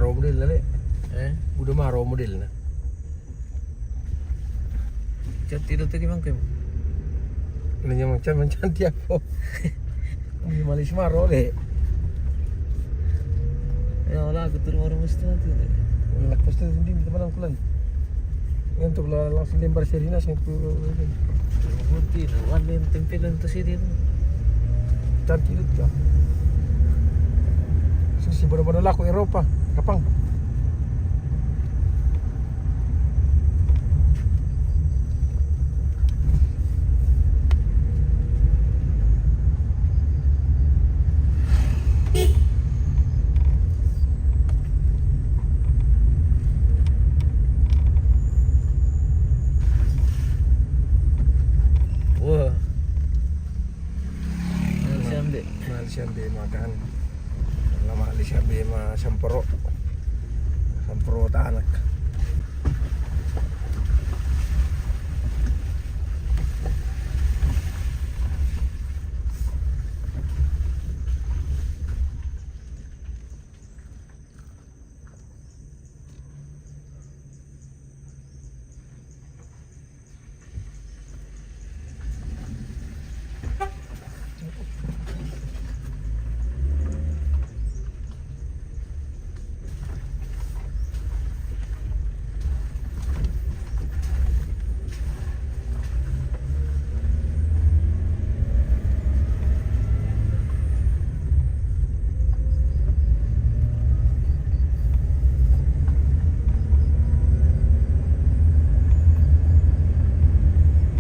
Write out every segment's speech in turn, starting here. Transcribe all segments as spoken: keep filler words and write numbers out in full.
Model na le. Eh? Udah maro model na. Cantik tu tadi mangkem. Ini yang macam, macam cantik apa? Ini malis maro le. Ya, wala aku turun orang mesti nanti. Nak pasti sendiri teman aku lan. Yang tu kalau langsung lempar Serina sing tu. Putih, wan yang tempelan tu sini. Cantik itu ya. Susi bodoh-bodoh laku Eropa, kapang. Wah. Mahal siya ambil. Mahal siya ambil makan. Lama mahal siya ambil ma sampero. Sampero tanak.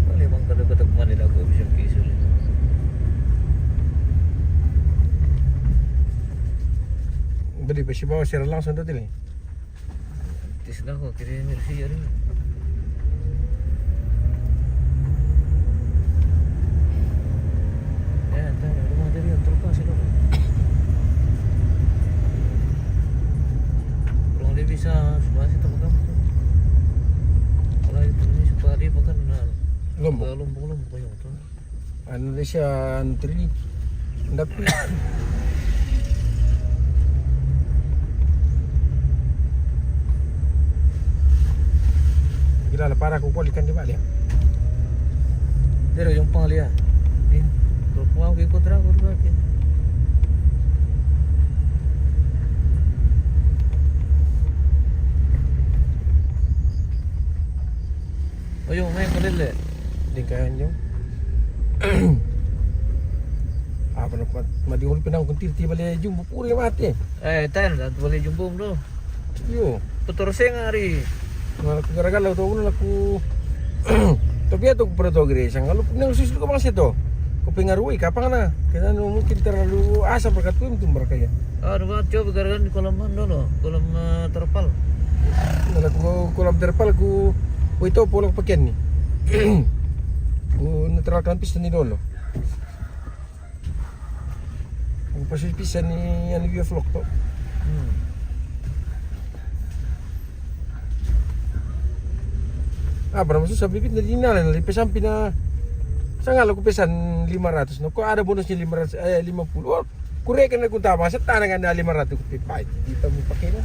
Boleh bang, kada katak mani lagu bisa kisah. Beli besi bawa sira langsung tu tadi. Tis na ko, kiri ni si ari. Ya, tanya rumah tadi yang terlepas itu. Kurang lebih sa sebelah situ betul. Kalau itu ni suka dia pakai na. Lombok. Lombok, Lombok yang tu. Anu le siya, anu tiri. Ndapi. Gila la para ko koli kan di bali. Pero yung pang liya. Din. Pero kung ako kontra ko ba. Oyo, may kalele. Di kaya nyo. Apa na pat madi ul pinang kuntil tiba le jumbo puri mati. Eh, tayo na bali jumbo do. Yo. Putor sing ari. Ngala ku gara-gara tu uno laku. Tapi ya tu ku pura tu gere sang lalu nang sus ko masih tu. Ku pengaruhi kapang na. Kena nu mungkin terlalu asam berkat tu mereka ya. Ah, dua coba gara-gara di kolam mana dulu? Kolam eh, terpal. Ngala ku kolam terpal ku. Wih tu polok pakai ni. Ku neutral kan piston ni dulu. Ang pasil pisan ni ano yung vlog to. Hmm. Ah, para masuk sa bibit na din na lang. Lipisan pina. Sa nga, lagu pisan lima ratus. No? Kung ada bonus niya lima ratus, eh, lima puluh. Oh, kureka na kung tama. Sa tanang na lima ratus. Kupipay. Kita mo pa kina.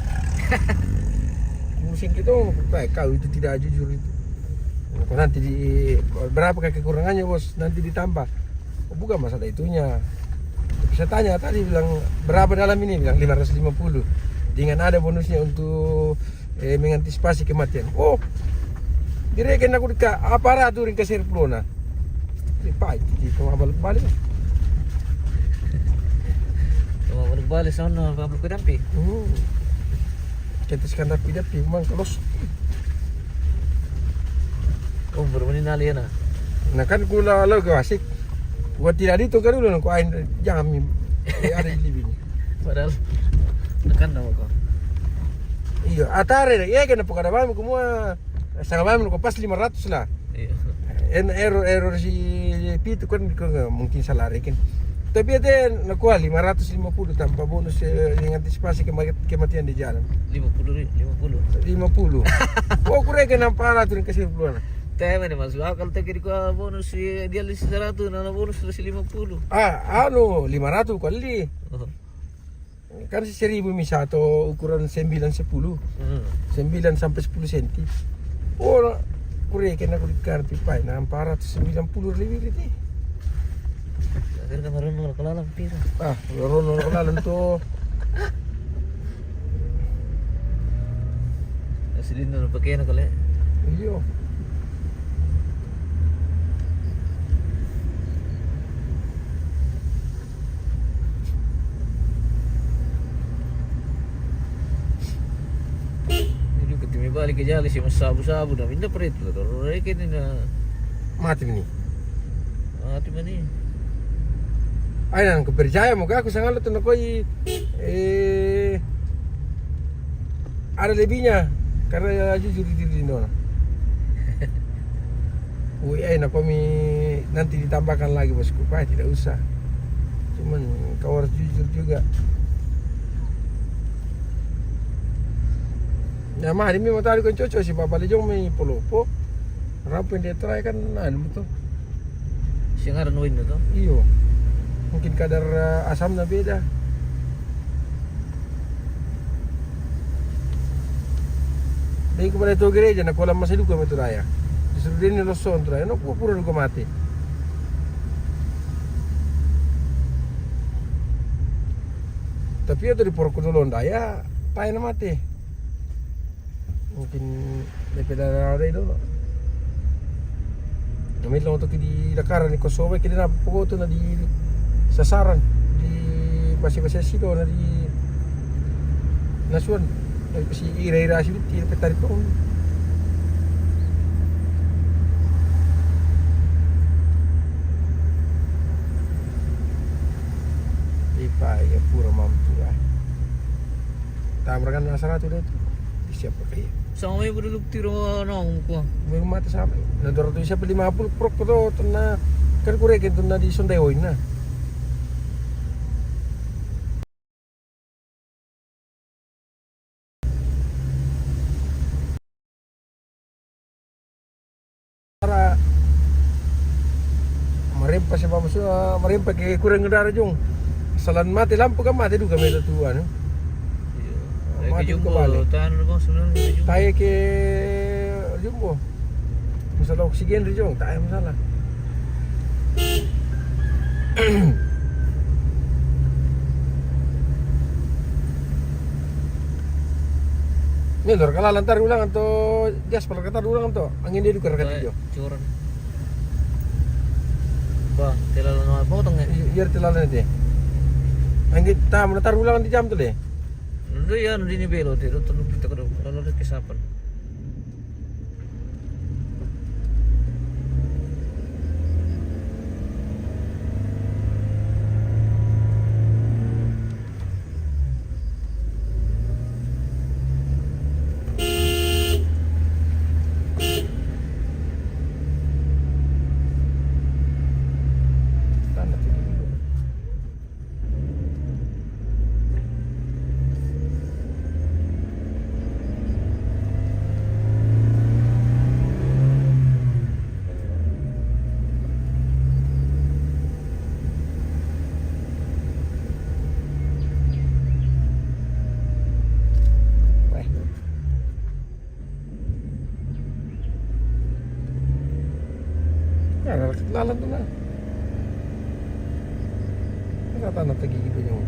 Musim kita, kupipay. Kau itu tidak jujur itu. Kung nanti di, berapa kekurangannya, bos? Nanti ditambah. Oh, bukan masalah itunya. Saya tanya tadi bilang, "Berapa dalam ini?" Bilang, "lima ratus lima puluh." Dengan ada bonusnya untuk eh, mengantisipasi kematian. Oh, direken aku deka apa tu ring kasir plona. Di pai, di toma balik-balik. Toma balik-balik sana, apa belum kedampi? Hmm. Kita sekarang dah pindah pi mang kelos. Oh, berapa ni nali na? Nah kan gula lo ke asik. Gua tidak di tu kan dulu nang ko ain jangan mi. Eh, ada di living. Padahal tekan nama ko. Iyo, atare ya kena pukada mami kumua. Setengah mami ko pas lima ratus lah. Iyo. En error error si pitu kan ko mungkin salah rekin. Tapi ate na kuah lima ratus lima puluh tanpa bonus eh, yang antisipasi kema- kematian di jalan. Lima puluh ri, lima puluh. Lima puluh. Oh kureka nampak lah tu kasih puluhan. Tema ni masuk akal tak kira kuah bonus si dia lisi seratus, nana bonus lisi lima puluh. Ah, anu lima ratus kali. Oh. Kan si seribu mi satu ukuran sembilan sepuluh. Hmm. Sembilan sampai sepuluh senti. Oh, na, kureke na kulikan pipai na empat ratus sembilan puluh lebih ti. Akhir kan harus nolak kelalan pira. Ah, rono kelalan to. Asli nolak pakai na kale. Iyo. Ini juga timi balik ke jalan si mas sabu-sabu na minda preto to reke ni na. Mati mi ni. Mati mi ni. Ai nan ko percaya mo ka ko sangalo to na koi, eh, ada lebihnya karena jujur di diri dona. Wih, eh, na komi nanti ditambahkan lagi bosku. Pak, tidak usah. Cuman kau harus jujur juga. Ya mah, ini memang tadi kan cocok si Bapak Lejong mi polopo. Rampin dia try kan anu betul. Sing ada nuin itu. Iyo. Mungkin kadar, eh, asamnya beda. Dai ko bale to gereja na kola masa duka mi tu daya. Disuruh deni loson tu daya. No ko pura duka mate. Tapi ya tu di porko dolon daya, tae na mate. Mungkin depe dana dai dolo. Kami lo toki di Dakar ni Kosovo kini na pokoto na di sasaran di basi-basi sido na di nasuan. Dai pasi ira-ira si duti pe tari pong. Ipa ya pura mampu ah. Tamrakan na saratu dai tu. Siapa kaya? Sama ibu dulu tiro na ko. Memang mata siapa? Na dua ratus siapa lima puluh prok to na kan kureke tu na di Sondai Oin na. Marempa si mama su, ah, marempa ke kurang dara jong. Salan mate lampu kan mate duka meta tu anu. Iya. Mate duka bale. Tae ke jumbo. Masalah oksigen ri jong, tae masalah. Ni dor kala lantar ulang atau jas pala katar ulang atau angin dia duka rakan jo. Curan. Ba, tela lana potong ya. Biar tela lana dia. Angin tam natar ulang di jam tu deh. Lu ya nanti ni belo dia tu kita kada lalu ke sapan. Lalan tu na. Rata na tagi gitu jong.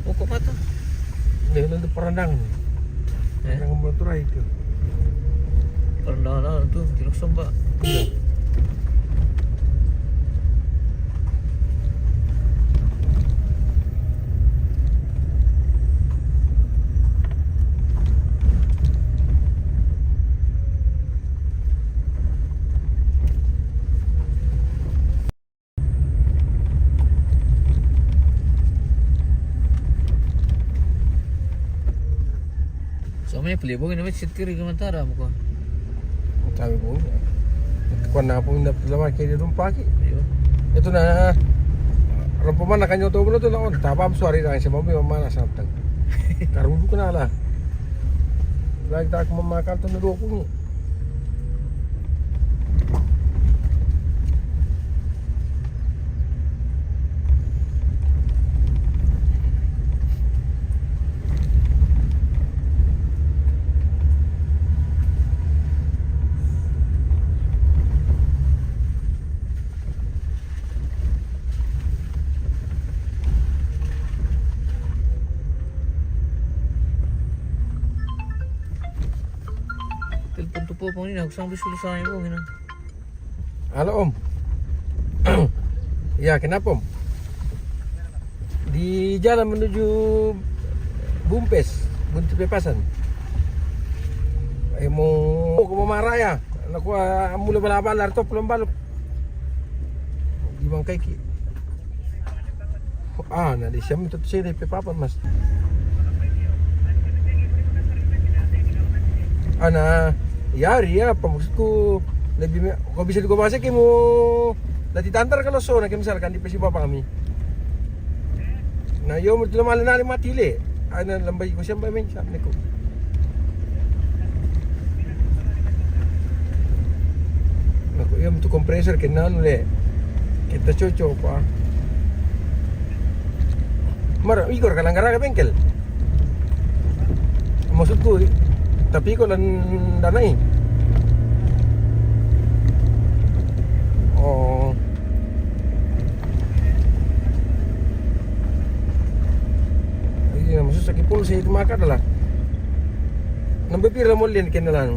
Oh, kok mata? Dia nanti perandang. Eh? Perandang motor itu. Perandang tu, tidak somba. Iya. Kami pele bogi na mai sitkiri ke mantara mo ko. Kami bogi. Kuan na pun na pila ma ke di rumpa ki. Iyo. Itu na rumpa mana kanyo to bulo to na on. Tabam suari na si mami mana santang. Karudu kena lah. Lagi tak mamakal to na dua puluh. Telepon tu po, po ni, nak usang bisu sa ibu, you know. Halo, Om. Ya, kenapa, Om? Di jalan menuju Bumpes, Buntu Pepasan. Eh, mau ke Mama Raya. Nak kuat mula bala-bala, top lomba lu. Di Bangkaiki. Ah, na di siam itu sih di Pepapan, Mas. Ana, ya, ria, apa maksudku, lebih me-, kau bisa juga bahasa kamu, nanti tantar kalau so, nak misalkan di pesi bapak kami. Na, yo, mertua malu nari mati le. Ana lambai ko siam ba men siam ne ko. Na ko, yo, tu kompresor ke nanu le. Kita cocok pa. Mar, Igor ka langgar ka bengkel. Maksudku, tapi ko lan danai. Oh. Iya, maksud sakit pun saya itu maka adalah. Nambe pira mo lien kenalan.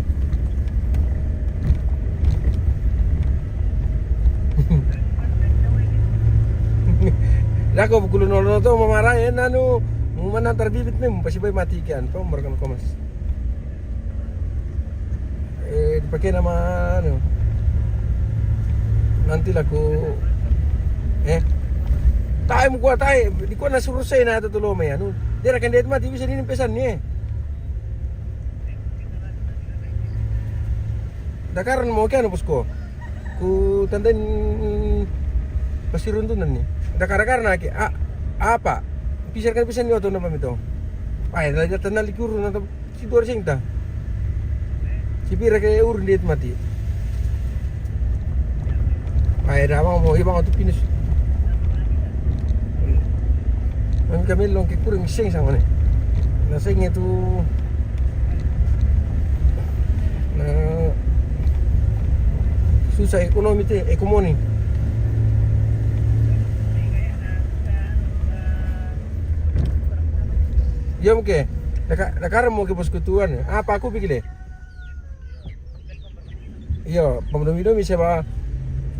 Dako bukulu nolo to mamara e nanu, mu manantar bibit mem pasi bai mati kian to merkan komas. Eh, dipakai nama anu. Nanti laku, eh, tai mu kuat tai, di kuat na suruh saya na tu lo me anu. Dia akan dia mati bisa ini pesan ni, eh. Dakaran mo kian, bosko. Ku tandain pasi runtunan ni. Dakar-dakar na ke, a-, apa? Pisar kan pisan ni oto na pamito. Pai, lagi tanah likur na to, si dua sing ta. Si pira ke urun dia mati. Pai, da bang mo, ibang oto pinus. Ang kami long ke kurang sing sama ni. Na sing itu. Na, susah ekonomi te, ekonomi. Iya, mo ke. Daka-, dakar mo ke bos kutuan. Apa aku pikir le? Iya, pemdomi-domi siapa?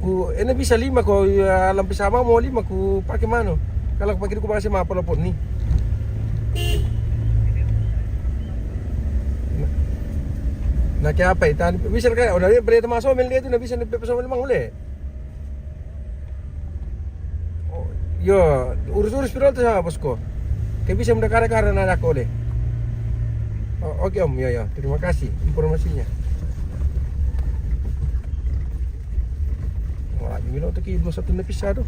Ku, ini bisa lima ko, ya, lampi sama mo lima ku pakai mano. Kalau ku pakai ku pakai sama apa lopot ni. Na, na ke apa itu? Bisa kayak, udah dia beri teman somel dia tu, na bisa ni pepe somel mang ule. Oh, yo, urus-urus piro tu sama bosko. Ke bisa mendakar-dakar na dako le. Oh, oke, Om, yo, yo, terima kasih informasinya. Wah, di milo tu ki dua satu na pisado.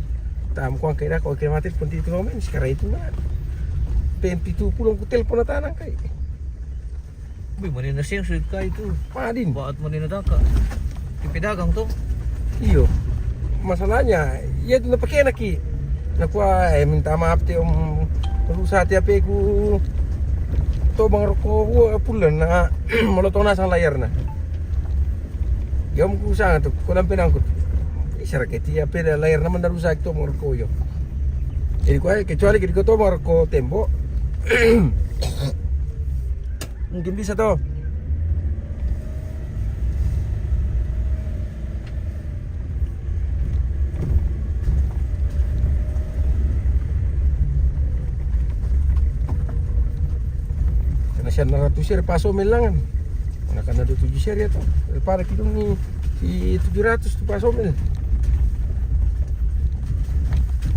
Tam kuang kira ko kira mati pun ti tu men sekarang itu na. Penti tu pulang ku telepon tanang kai. Bui, manina sing sulit kai tu. Padin. Baat manina daka. Di pedagang tu. Iyo. Masalahnya, iya tu na pakai na ki. Na kuat, eh, minta maaf te, Om. Rusa te ape ku. To bang roko, wah, pulan na. Molo to na sang layar na. Ya, Om, ku sang tu, ku lampe nangkut. Isar ke ti ape layar na manda rusak to bang roko yo. Jadi kuat, kecuali ke di ko to bang roko tembo. Mungkin bisa to. Karena sian na ratus share paso melangan. Nah, karena dua tujuh share ya to. Daripada kidung ni si tujuh ratus tu paso mel.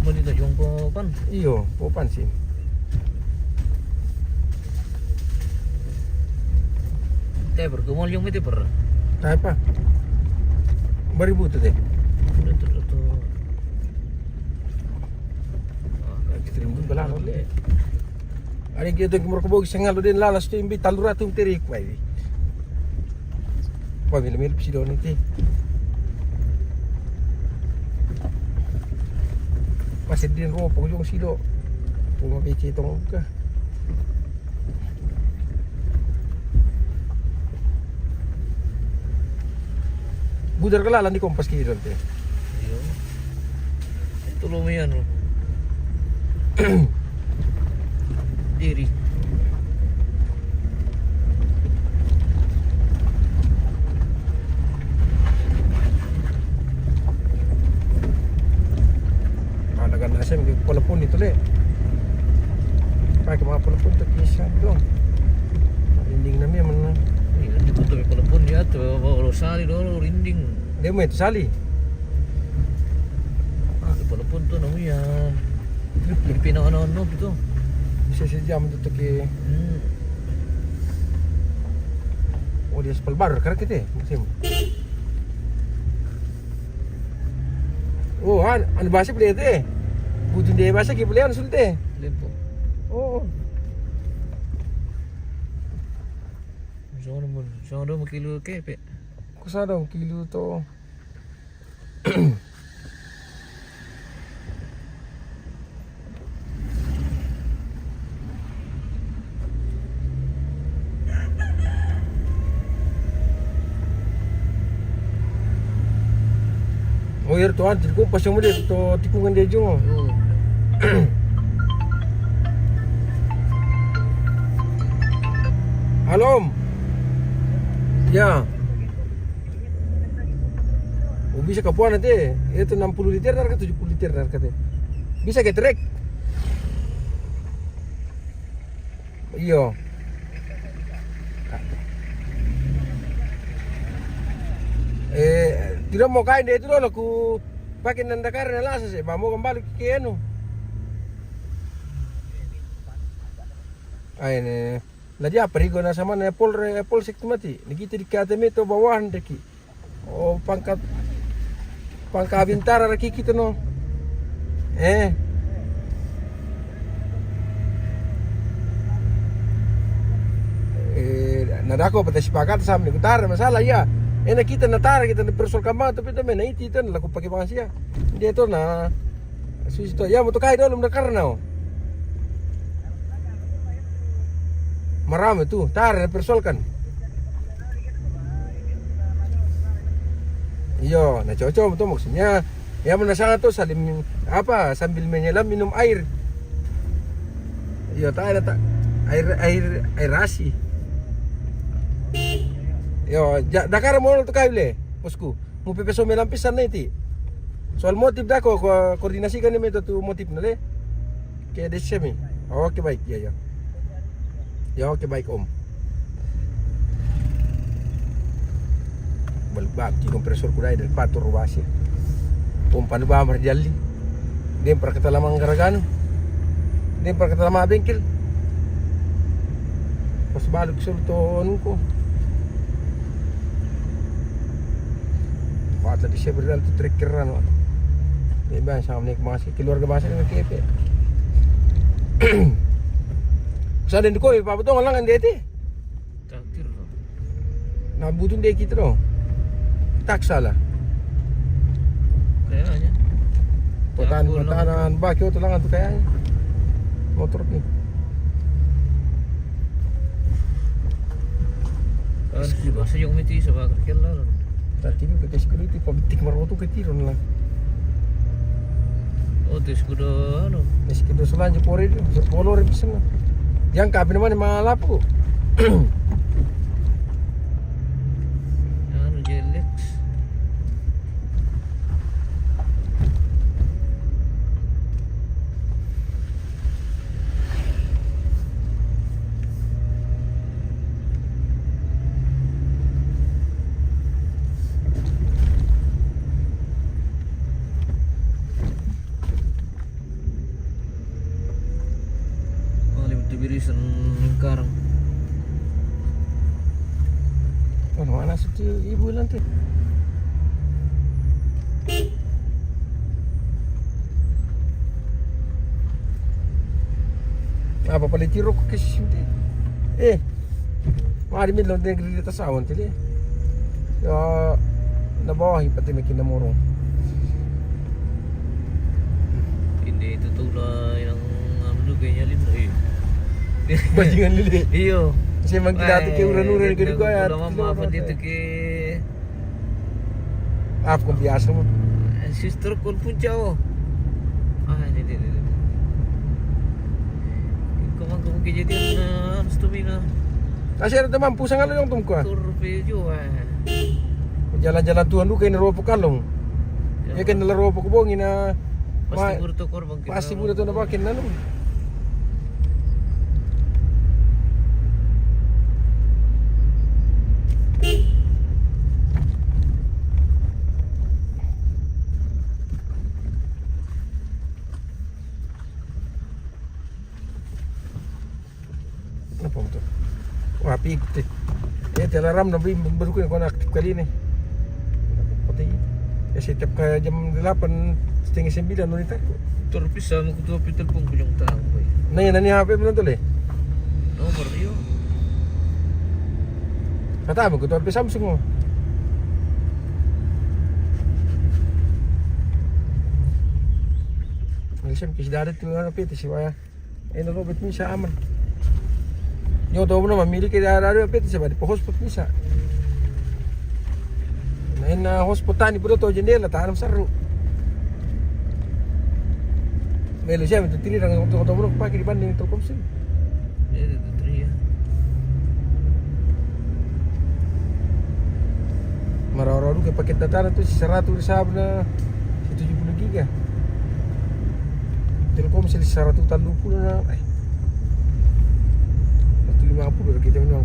Mani ta jongko pan. Iyo, popan sih. Te per, ke mall yang mete per. Apa? Baribu tu deh. Betul, betul. Ah, kita rindu kalah le. Ari kita ke merokok bagi sengal den lalas tu imbi talura tu teri kuai. Kuai mil mil pisi don ti. Masih din ro pokok jong sido. Puma beci tong ka. Budar kala landi kompas ki don te. Iyo. Itu lumayan loh. Diri. Ada kan asem ke pala pun itu le. Pakai ma pala pun tu kisah dong. Rinding nami mana? Iya, di foto pala pun ya tu, kalau sali dulu rinding. Dia main tu sali. Ah, pala pun tu namanya. Jadi pina ano ano tu. Bisa sejam tu tu ke. Hmm. Oh, dia sepal bar kerja kita musim. Oh, an, an bahasa beli te. Bujun dia bahasa ki beli an sulte. Limpo. Oh. Sono mun, sono mun kilo kepe. Kusada un kilo to. Oh, iya, tuan, tikungan dia, to tikungan dia jung. Hmm. Halo, Om. Ya. Oh, bisa kapuan nanti. Itu enam puluh liter, narka tujuh puluh liter, narka te. Bisa ke trek? Iyo. Eh, tidak mau kain deh itu loh, aku pakai nanda karena lasa sih, mau kembali ke anu. Ai ne, la dia parigo na sama ne pol re, pol sek mati. Ni kita di kata me to bawahan deki. Oh, pangkat, pangka bintara lagi kita no. Eh. Eh, na dako pata sepakat sama ni kutara masalah ya. Ena kita na tara kita na persol kama tapi tu mena iti tan laku pakai bangsia. Dia tu na susi to ya mau to kai dolo na karna. Marame tu, tara na persol kan. Iyo, na cocok betul maksudnya. Ya, mana sana tu saling apa, sambil menyelam minum air. Iyo, tak ada tak air, air, air asi. Iyo, ja, dakar mau tu kai le, bosku. Mau pepe so melam pisan na iti. Soal motif dako, ko koordinasikan ni meto tu motif na le. Ke de semi. Oke, baik, ya, ya. Ya, oke, baik, Om. Balik bab ki kompresor kudai dari patur basi. Pompa nu ba marjali. Dem para kata lama ngaraganu. Dem para kata lama bengkel. Pas balik sul to nuko. Wata di sebri dal tu trekker anu. Dia bilang sama nek masih keluarga masih dengan kepe. Sa den ko pa betul langan dia ti. Traktir. Na butun dia kita do. Tak salah. Kayaknya. Kotaan, kotaan ba kyo to langan tu kayaknya. Motor ni. Kan sudah sejong miti sa ba kerkel la. Tati ni pakai security, pabitik maroto ke tiro na. Oh, tu escudo anu. Escudo selanjut pore dia, sepuluh ribu sana. Yang kapi naman malapu. Anu, Jelex. Wali betul birisan lingkarang. Mana, mana situ ibu nanti? Apa pala tiro ko kasi sinte? Eh, mari mi lonte negeri di tasawan tili. Ya, na bawa hi pati makin na morong. Hindi ito tula yang ano lu kayaknya lin eh. Bajingan lili. Iyo. Kasi mang kidati kay uran-uran kay ko ya. Mama apa dito kay Af, kumpiyansa mo. Sister ko punca o. Ah, hindi, hindi, hindi. Kumang kumang kejadian na ano sa tumi na. Kasi ano naman, pusang ano yung tungkwa? Torpedo ah. Jalan-jalan tuan duka ini ropok kalong. Ya kan nala ropok bong ina. Pasti ma- guru to korban kita. Pasti guru to na bakin na nung. Apa betul? Wah, pigit eh. Ya, alarm na bim baru ko na aktif kali ni. Pati. Ya, setiap ka jam delapan, setengah sembilan, no, ita. Terpisah mo ko to, pitelpon ko yung tao ko eh. Na yan, nani H P mo na to, le? Nomor iyo. Kata mo ko to, Samsung mo. Ang isang kis darat yung ano, piti, si Waya. Eno robot misa aman. Yo to no mamili ke dara dara pete se badi po hotspot misa. Na ena hotspot tani puda to jendela tanam saru. Melo siya mi tiri rang to to no pake di banding Telkomsel. Iya, itu tiri ya. Mara-mara duka paket data na tu si seratus sabna si tujuh puluh giga. Telkomsel si seratus telu puluh na, eh. Seratus lima puluh kita menang.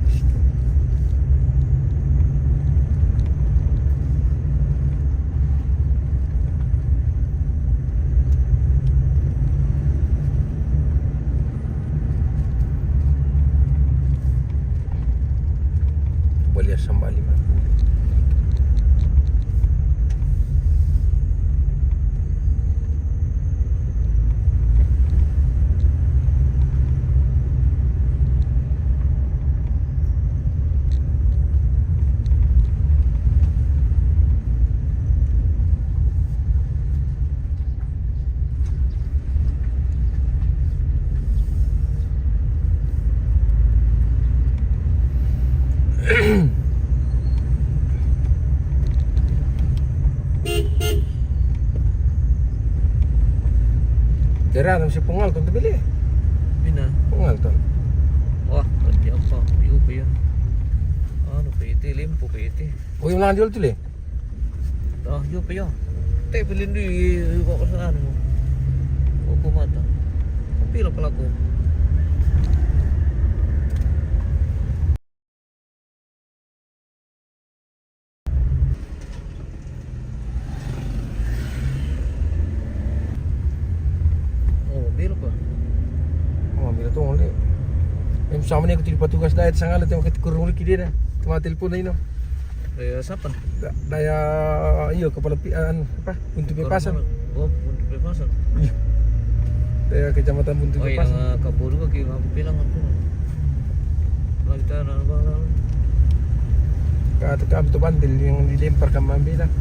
Boleh sambali. Dera nam si pungal tu bili. Bina. Pungal tu. Wah, kerja apa? Yupi ya. Anu P T, limpu P T. Oh, yung nandiol tu le. Ah, yupi ya. Te pelindui kok sana mo. Kok mata. Tapi lo pelaku. Oh, mobil ko. Oh, mobil tu ngoli. Em sama ni aku tiri patugas daya sangala tema ket kurung lagi dia dah. Tema telepon dah ino. Daya siapa? Da-, daya iyo kepala pi-, anu, apa? Buntu Pepasan. Oh, Buntu Pepasan. Iya. Daya Kecamatan Buntu Pepasan. Oh, yang, eh, Kapolri ki aku bilang aku. Lagi tahu apa. Kata kami tu bandil yang dilempar kami ambil lah.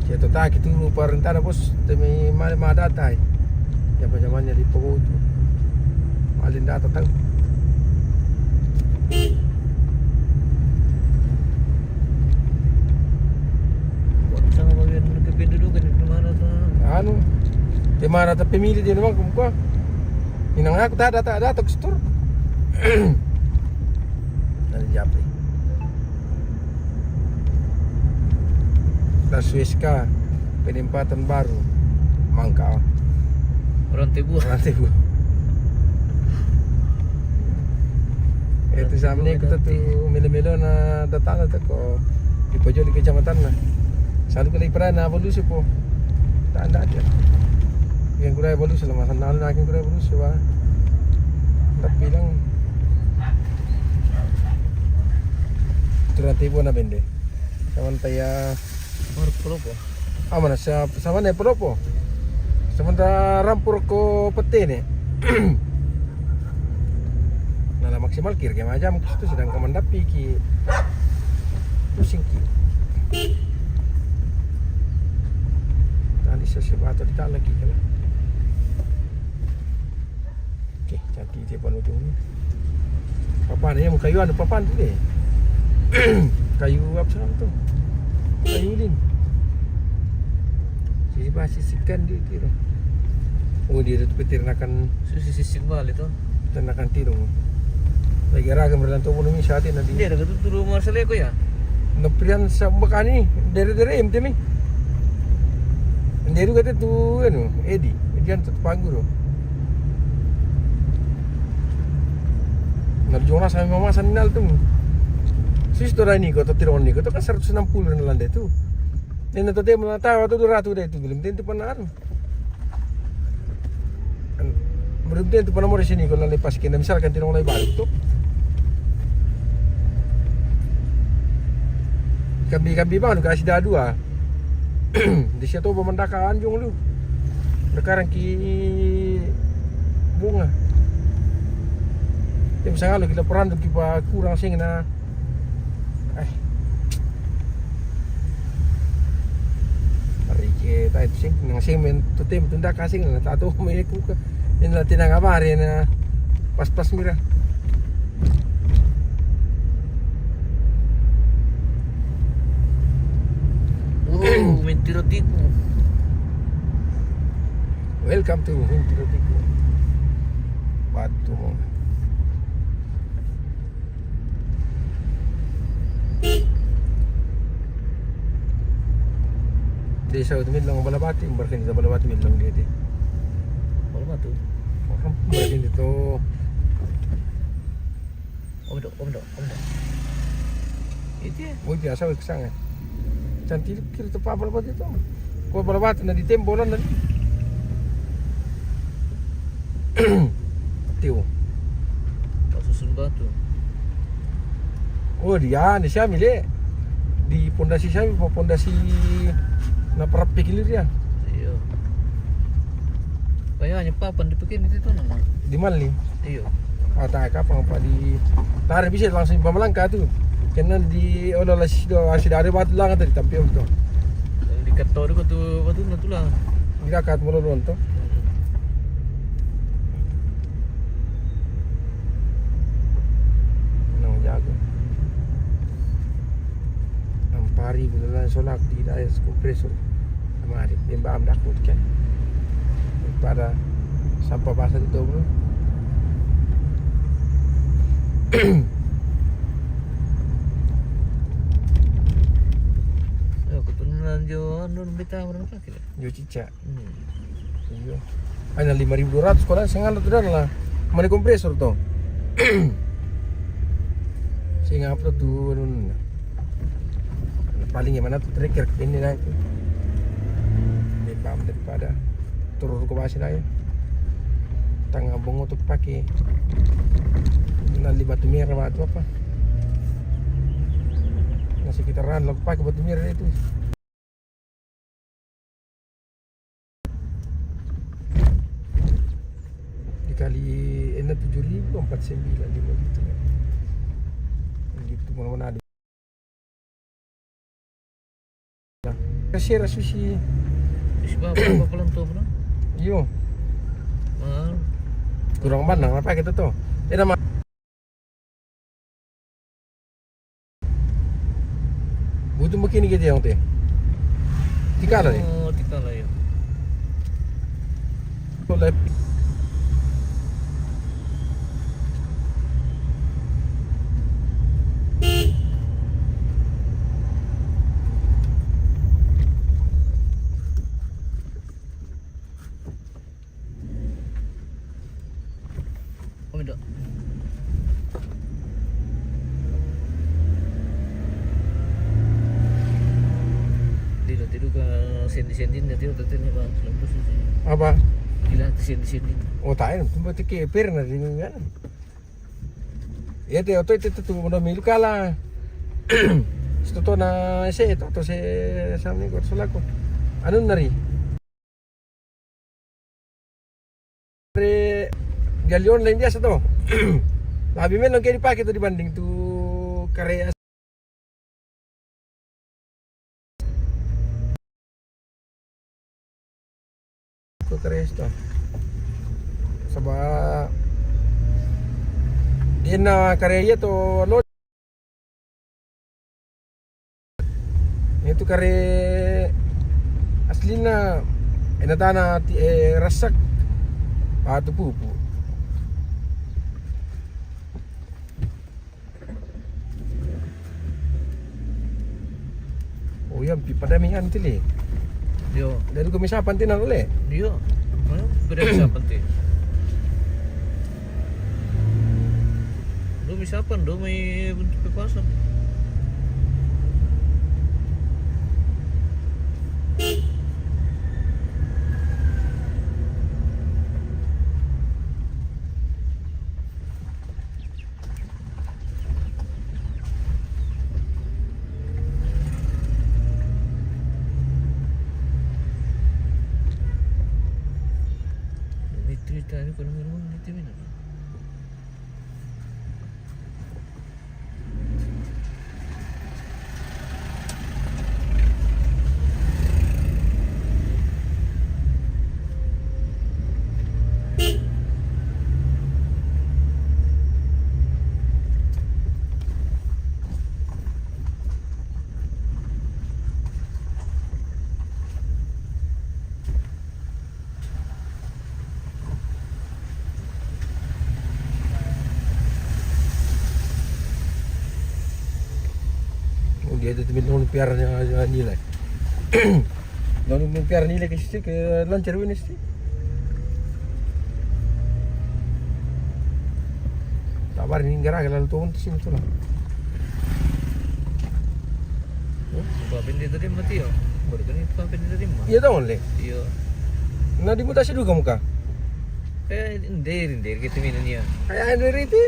Siya to taki tu parentana bos, temi mali ma data ai. Zaman-zamannya di Pogo tu. Mali data tau. Sama bagian kependudukan di mana tu? Anu, di mana tapi milih dia memang kumpa. Inang aku tak data, data ke store. Dari Japri. Lasueska, penempatan baru, Mangka. Orang Tebu. Orang Tebu. Itu sama ni kita tu melo-melo na datang tu ko di pojok di kecamatan na. Selalu kali pernah na evolusi po. Tak ada aja. Yang kurang evolusi lah masa lalu nak yang kurang evolusi wah. Tapi lang, turante bona bende. Samanta ya. Baru polopo. Amana sa, samana polopo. Samanta rampur ko petene. Nala maksimal kir ke macam itu sedang kaman dapi ki. Pusing ki. Tadi saya sebab atau di kala ki kala. Oke, cantik dia pun ujungnya. Papan, ya, kayu anu papan tu deh. Kayu apa sana tu? Kayu ulin. Jadi masih sikan dia kira. Oh, dia tu peternakan. Susi sisik balik tu. Peternakan tirung. Lagi raga berlantung pun ini saat ini dia. Dia ada tu rumah seleko ya. Naprian sa bakani dere-dere imte mi. Nderu kate tu anu Edi, Edi an tu panguru. Nal jona sa mama sa nal tu. Sis to rani ko to tironi ko to kan seratus enam puluh nal ande tu. Nena to te mana tawa to dua ratus de tu belum tentu panar. Belum tentu pernah mau di sini kalau lepas kena misalkan tidak mulai balik tu. Kami kami bang kasih dah dua. Di situ pemandakan anjung lu. Sekarang ki bunga. Yang misalnya lu kita peran tu kita kurang sing na. Eh. Mari kita itu sing, nang sing men tu tem tunda kasing na tatu me ku ka. Ina tinang abare na pas-pas mira. Oh, mentira tiku. Welcome to Mentira Tiku. Batu mo. Desa itu milang Balabati, berarti di Balabati milang dia di. Balabati. Berarti itu. Om do, om do, om do. Itu ya. Oh, biasa ke sana. Cantik kira tempat Balabati itu. Kau Balabati nanti tembolan nanti. Tiu. Pak susun batu. Oh, dia di sini le. Di pondasi sini, pondasi na perap pikir dia. Iya. Kayaknya papan dipakai itu nama. Di Mali. Iya. Ah, tak apa apa di. Tara bisa langsung pamalangka tu. Kena di olah lah sido asli dari batu lang tadi tampil tu. Di kator ko tu batu na tulang. Di dekat melolon tu. Nang jago. Ampari bulan solak di daya kompresor. Mari, bemba am dakut kan. Pada sampah basah itu bro. Yo, keturunan jo anu beta orang pakai. Jo cica. Hmm. Iyo. Hanya lima ribu dua ratus kalau saya ngantuk tu dah lah. Mana kompresor tu? Saya ngapa tu anu. Paling yang mana tu terakhir ini naik tu. Dia paham daripada turun ke bawah sini aja. Tangga bongo tu pakai. Nanti batu merah batu apa? Nah, sekitaran lo pakai batu merah itu. Dikali enak tujuh ribu empat sembilan lima gitu kan. Gitu mana-mana ada. Kasih susi. Susi berapa, berapa bulan tuh, bro? Yo. Mahal. Kurang mana apa kita tuh? Eh nama. Butuh begini gitu yang teh. Tiga lah nih. Oh, tiga lah ya. Boleh. Oke, Dok. Tidak, tidak ke sendi-sendi, tidak, tidak, tidak, Bang. Lembus itu. Apa? Tidak, sendi-sendi. Oh, tak, itu berarti ke pernah di mana? Ete oto ete tu mono milu kala. Sto to na ese to to se samni ko solako. Anu nari. Re, gali online biasa to. Labi meno ke dipake to dibanding tu kare ko kare sto. Saba ena kare iya to lo. Itu kare aslina ena tana ti, eh, rasak. Patu pupu. Oh ya, pi pada mi anti le. Yo. Dari ko misapan ti nang le. Yo. Mana pada misapan ti. Dumi siapa? Dumi bentuk kekuasaan. Itu tadi kalau memang itu minum. Oh, dia ada teman orang piara ni, ah, nilai. Orang piara nilai ke situ, ke lancar win situ. Tabar ni gara-gara lalu turun di sini tu lah. Ba pendeta di mati yo. Baru kan itu pendeta di mati. Iya tahu le. Iya. Na dimutasi duka muka. Kaya nderi, nderi kita mina niya. Kaya nderi ti.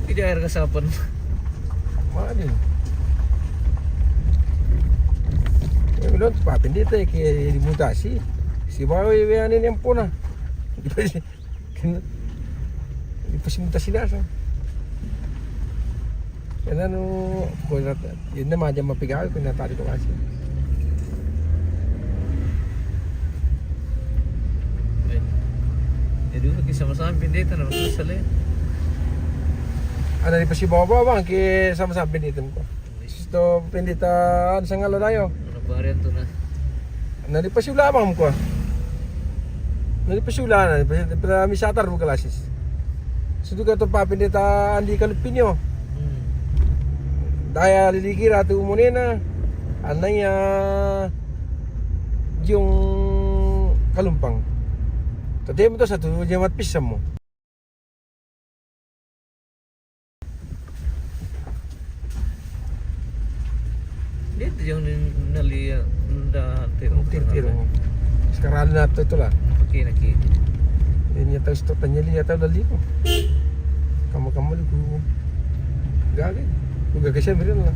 Tidak air kasapan. Mali. Ya, belum pa pendeta ke dimutasi. Si bawa iwe ane ni ampona. Kena, ipasimutasi nasa. Kena nu, ko na, yun na maja mapigawi, ko na tadi ko kasi. Jadi, lagi sama-sama pendeta na susah le. Ana di pasibawa-bawa bang ke sama-sama pendeta ko. Sisto pendeta, ano sa ngalo dayo? Ano pa rin to na? Na di pasiula bang ko. Na di pasiula na, di pa, di pa misatar mo kalasis. Sudu ka to pa pendeta Andi Kalupinyo. Hmm. Daya lilikira tu monena. Anaya yung kalumpang. Tadi mo to sa tu jamat pisam mo. Dia tu yang ni nali ya nda tiro. Tiro, tiro. Sekarang na to itulah. Pakai lagi. Ini tahu stok tanya lihat tahu lali ko. Kamu-kamu lu ku gagal. Ku gagal siya meron lah.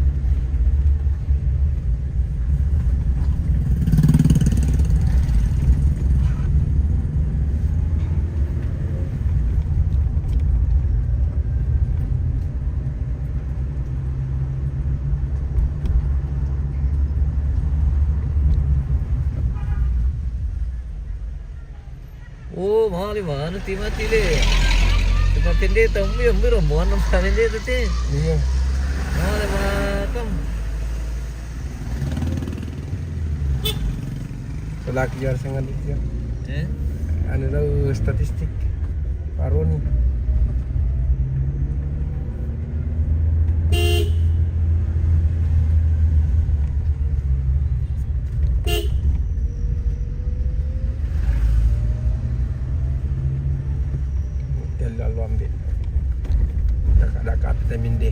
Oh, mali mana ti mati le. Ti pa pendeta, umbi, umbi, rombongan nama pendeta ti. Iya. Mali mana kam. Salaki yar sangan dia. Eh? Anu daw statistik. Paroni. Hotel lalu ambil. Daka-daka vitamin D.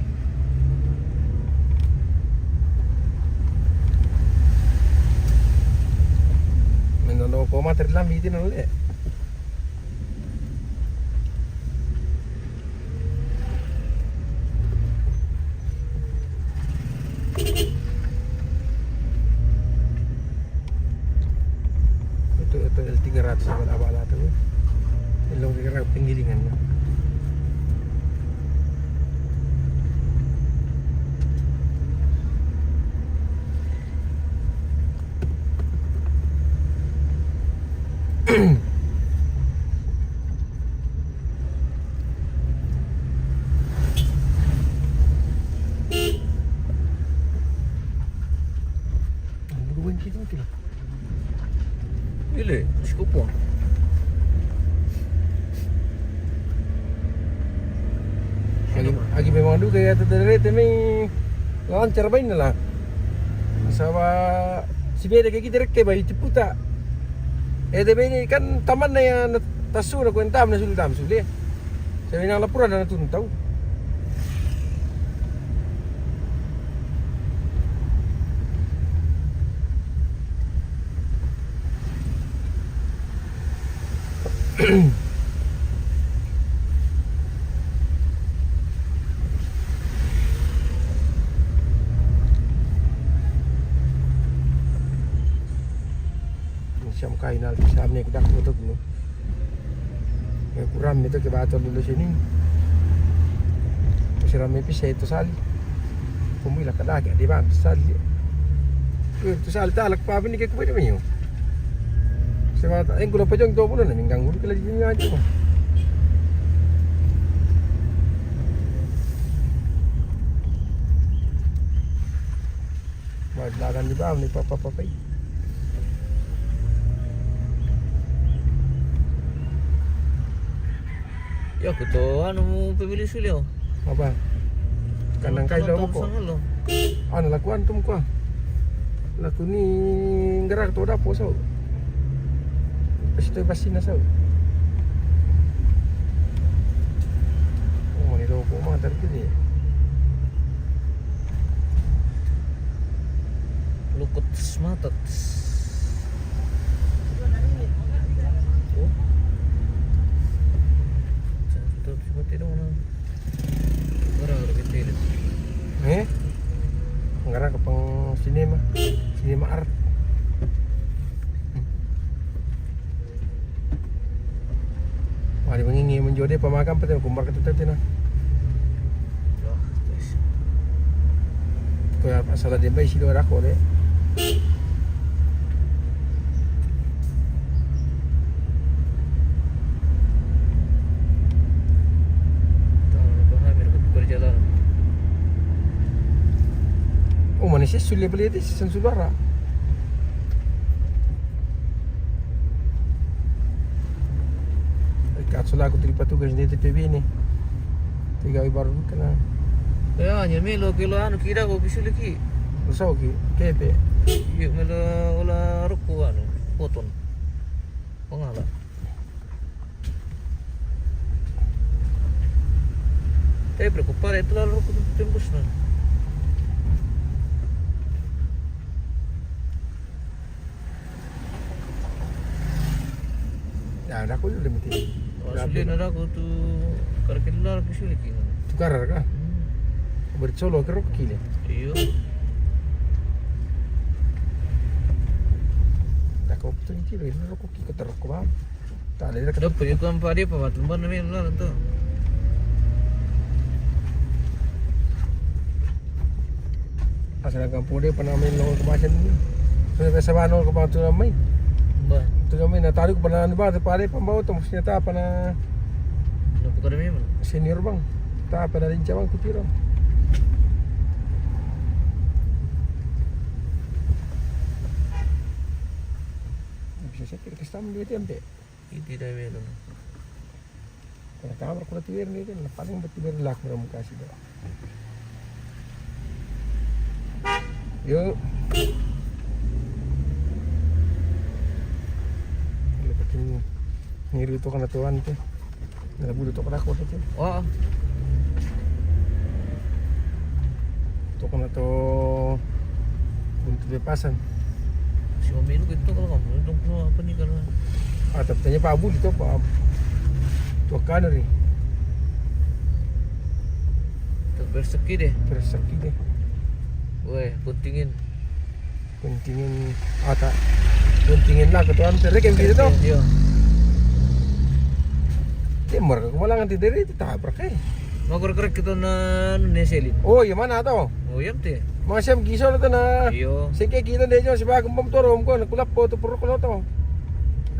Menolo ko mater lambi ti nole. Sa bala-bala tu. Ilong kira pinggilingan. Ang buduan kita tu. Ile, sikupo. Agi, agi memang duka ya, tu dari temi lancar bain lah. Sawa si beda kayak kita rekke bai tiputa. Eh, tapi ini kan taman na ya, na tasu na kuentam na suli tam suli. Saya bilang laporan na tuntau. Siam kainal, siam ni kudak kutuk ni. Yang kurang itu ke batu dulu sini. Masih ramai pisah itu sali. Pemui lah kada ke di bang sali. Eh, tu sali talak pa ni ke kubai ni. Sebab tak, eh, gula pejong tu pun na minggang gula kala di sini aja. Buat lagan di bawah ni papa-papa. Ya, aku tu anu pemilih sulit. Apa? Kanang kai lo ko. Anu lakuan tum ko. Laku ni nggerak tu dapo so. Pasti pasti na so. Oh, mani lo ko mah terkini. Lukut mata. Oh. Jangan kita tiba-tiba mana. Orang orang kita ini. Eh? Ngara ke pang sinema. Sinema art. Wah, di mengingi menjode pamakan pete kumbar kete tete na. Ko ya, asal ada bai si dora ko de. Tahu apa hamil ke berjalan. Oh, mana sih sulit beli di season sulara. Kat sula aku terima tugas di T P B ni. Tiga baru kena. Ya, nyami lo kilo anu kira ko kisuli ki. Usau ki, kepe. Iya, melo ola ruku anu, poton. Pengala. Tapi berapa pare itu lalu ruku tembus na. Ya, ada aku dulu mesti. Wah, sulit ada aku tu. Kalau kita lagi sulit kita. Tukar ka? Hmm. Bercolo ke rokok kile. Iyo. Dah kau betul ni kile, ini rokok kita terokok bang. Tak ada dah. Dapat juga empat dia apa? Tumban nama yang lalu tu. Asal kampung dia pernah main lawan kemasan ni. So biasa ba nol kebang tu ramai. Ba. Tu ramai na tarik pernah ni ba, pare pembawa tu mesti tak pernah. Kenapa kau ada memang? Senior bang. Tak pernah lincah bang kutira. Bisa saya kira kesam dia dia ambil. Iti da melo. Kena kamar kena tiwir ni kan, paling bertiwir lah kena muka sida. Yo. Kalau pakai ni, ni tu kena tuan tu. Nggak boleh tu kena kau tu. Oh. Tu kena tu untuk lepasan. Si Mami itu gitu kalau kamu itu apa nih kalau. Ah, tapi tanya Pak Abu itu Pak Abu. Tuh kan ni. Tuh berseki deh. Berseki deh. Weh, pentingin. Pentingin ata. Guntingin na ko tuan, pero kan bida to. Iyo. Timur ka kumalangan ti diri ti tabrak eh. Makurek-kurek kita na, na selin. Oh, iya mana to? Oh, iya ti. Mga siyam giso na to na. Iyo. Sige, kita na dyan, si Bagong Pamtoro, ko, nagkulap po, to, puro ko na to.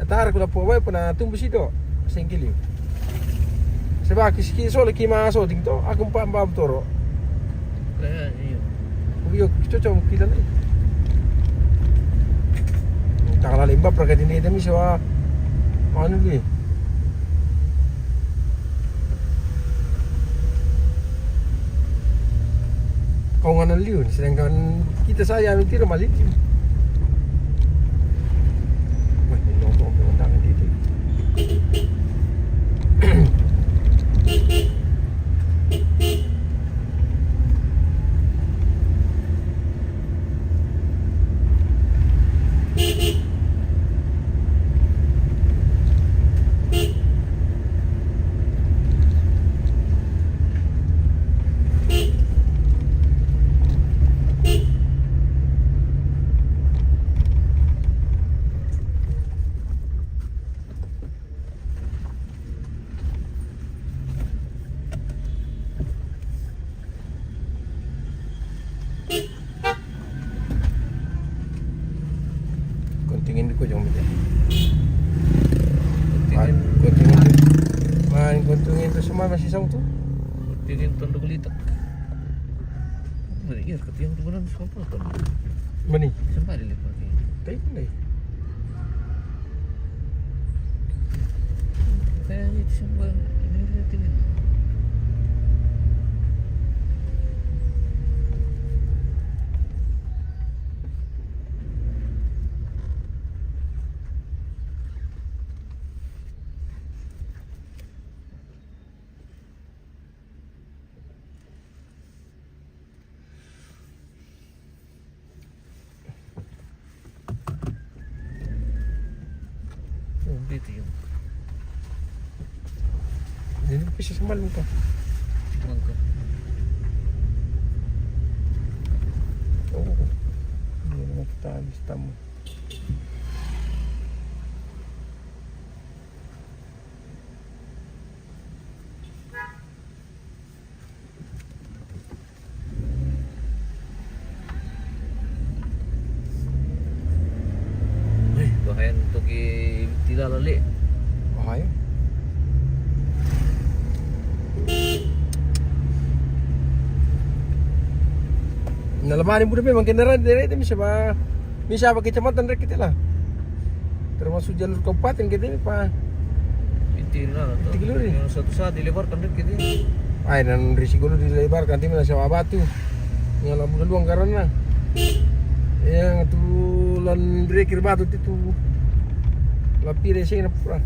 Atar, kulap po, way, pa na tumbo sito. Singkili. Si Bagong, si Kiso, lagi maso, dito. Ako pa, Pamtoro. Kaya, iyo. Uyo, cuco, kita na eh. Takala limba, perkati ini, ini, siya, ano, eh. Kau ngana liu, sedangkan kita saya mikir maliu. Wah, ini nonton pemandangan dito. Kuntingin ko yung bida. Kuntingin. Man, kuntingin to sa mga masisang to. Kuntingin to, nagulita. Mani, iya, katiyang ko na sa kapal. Mani? Sa mali, lipat eh. Tayo na eh. Kaya ito sa mga, ini natin eh. Oh, dito yun. Hindi pa siya sumalong ka. Sumalong ka. Oo. Hindi naman kita, basta mo. Ay, bahayan to ki tilala li. Bahayan. Nalamanin mo na ba, mga kinara, dire, dire, siya ba? Misa pa kecamatan rek kita lah. Termasuk jalur kabupaten kita ini, Pak. Inti na to. Inti kilo ni. Yang satu sa dilebarkan rek kita. Ay, nan risiko lo dilebarkan, ti mana sa Batu. Yang labu laluang karena. Yang tu lan rek Batu ti tu. Lapi rek sing na pura.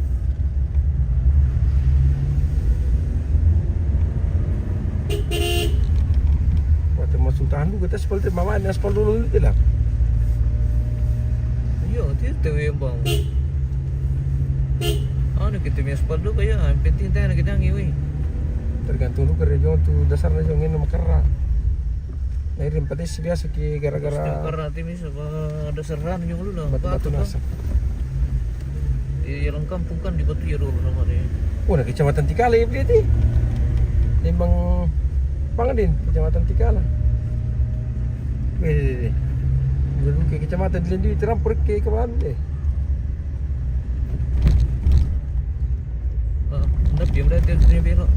Wah, termasuk tahan juga, tas aspal, mama, ini aspal dulu gitu lah. Iyo, ti tahu yang bang. Anu, kita punya aspal dulu kaya, yang penting tahan kita ngiwi. Tergantung juga region tu, dasarnya yang ini makara. Nah, ini empat S biasa ki gara-gara. Terus karena ti misalnya dasar anu yang dulu lah, batu-batu batu kan. Nasa. Iya, yang kampung kan di Batu ya dulu namanya. Oh, na kecamatan Tikala ya, berarti. Memang Pangdin, kecamatan Tikala. Weh, weh, weh. Dulu ke kecamatan di Lendi, terampur ke kemana deh. Ah, nda pia mda tia sini belok.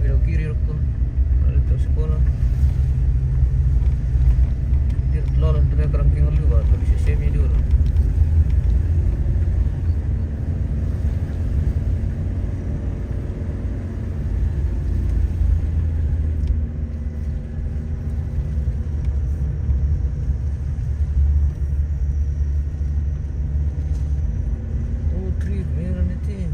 Belok kiri rokok. Ada tu sekolah. Dia lalu tu dia kerangking dulu, bah, tu di sisi dulu. Oh, trip, meron ito eh.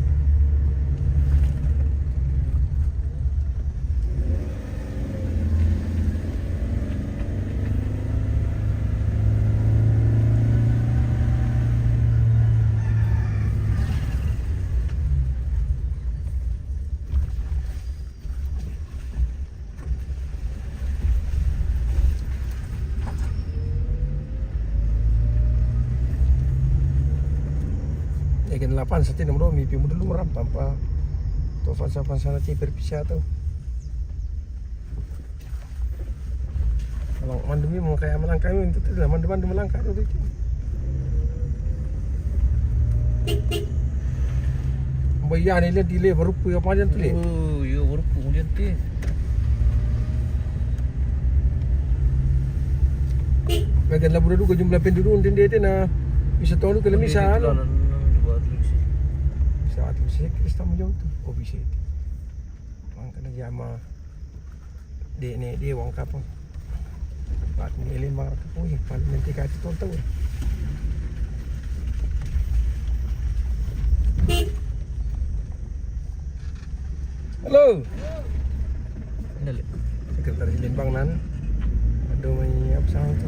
Apaan sa tinam do mi pi mudu lumram pampa. To fansa fansa na ti perpisia to. Malang mandu mi mo kaya malang kami untuk tu lah mandu mandu malang kami tu. Bayani le dile baru puyo panjang tu le. Oh, yo baru kemudian ti. Bagian labura duka jumlah penduduk undin dia na bisa tahu duka le misa anu. Bisa atu bisa Krista mo jong tu. Oh bisa itu. Mangkana jama de ne de wang kapang. Bat ni elin mara kapang eh. Paling nanti kati tonton. Halo. Dali. Sekretaris Lembang nan. Aduh, may apa sana tu?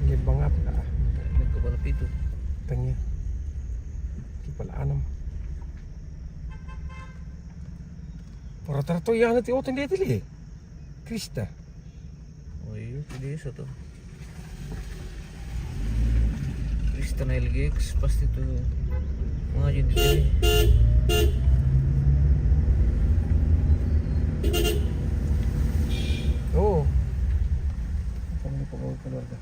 Lembang apa kah? Lembang kepala pitu. Tanya. Kepala enam. Para tarto ya nanti oten dia tili. Krista. Oh iyo, itu dia satu. Kristen L G X pasti tu mengaji di sini. Oh. Apa ni pegawai keluarga?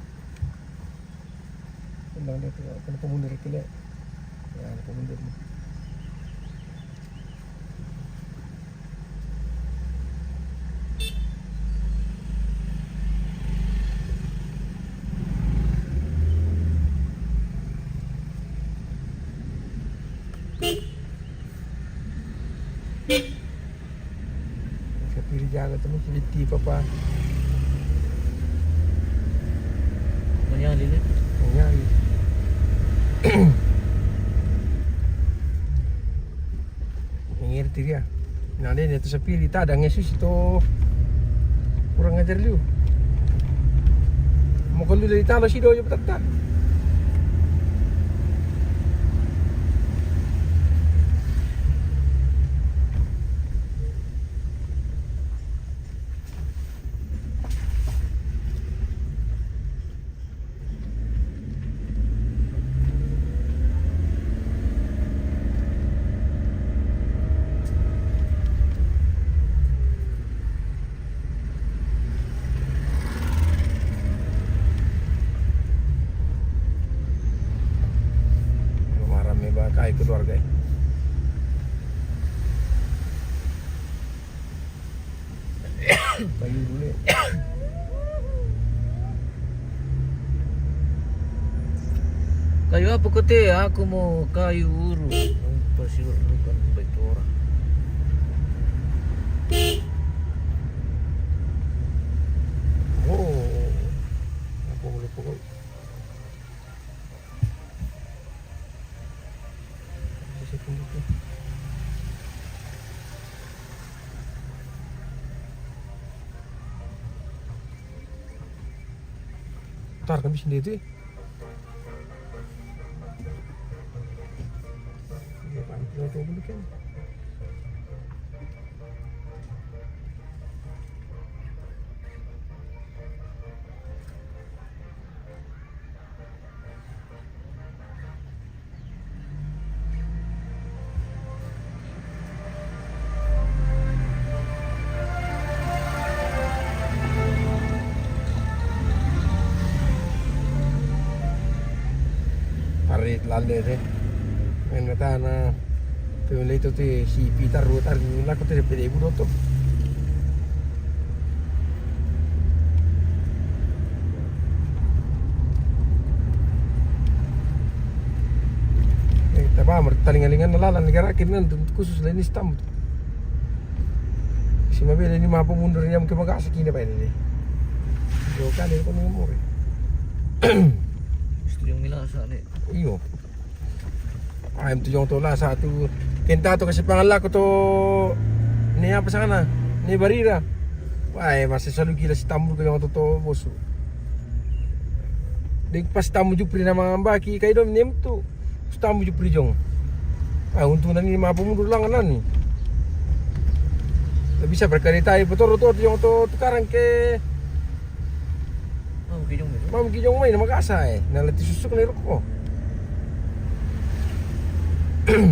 Bilang dia tu, kena pemundur kena. Ya, pemundur ni. Sapiri jaga tu mesti diti papa. Manyali ni. Manyali. Ngerti dia. Nah, dia tu sapiri ta ada ngesus itu kurang ajar liu. Mau kalau dari talo si dojo petata. Marah me ba kai keluarga. Kayu dulu ya. Kayu apa kau teh? Aku mau kayu urut. Pasti urut bukan baik orang. Oh, aku boleh pukul. Tar kami sendiri tu. Dia kan, dia tu dulu kan. Arit lalle te. Menga tana. Te un leito te si pitar rutar ni lako te pede budo to. Eh, taba mer talinga-linga na lalan negara kiri nan khusus le ni stam. Si mabele ni mapo mundur ni am ke magasa kina pa ini. Yo kali ko ni more. Istri yang mila sa ne. Iyo. Ai, tu jong to la satu. Kenta to kasi pangalak to. Ni apa sana? Ni barira. Wai, masih selalu gila si tambur ke jong to to bosu. Dek pas tamu jupri nama mbaki kai dom nem tu. Pas tamu jupri jong. Ah, untung nani mapo mundur langan nani. Bisa berkali tai betul to jong to tukarang ke. Mam kijong mai. Mam kijong mai na magasa eh. Na lati susuk na roko. Lancar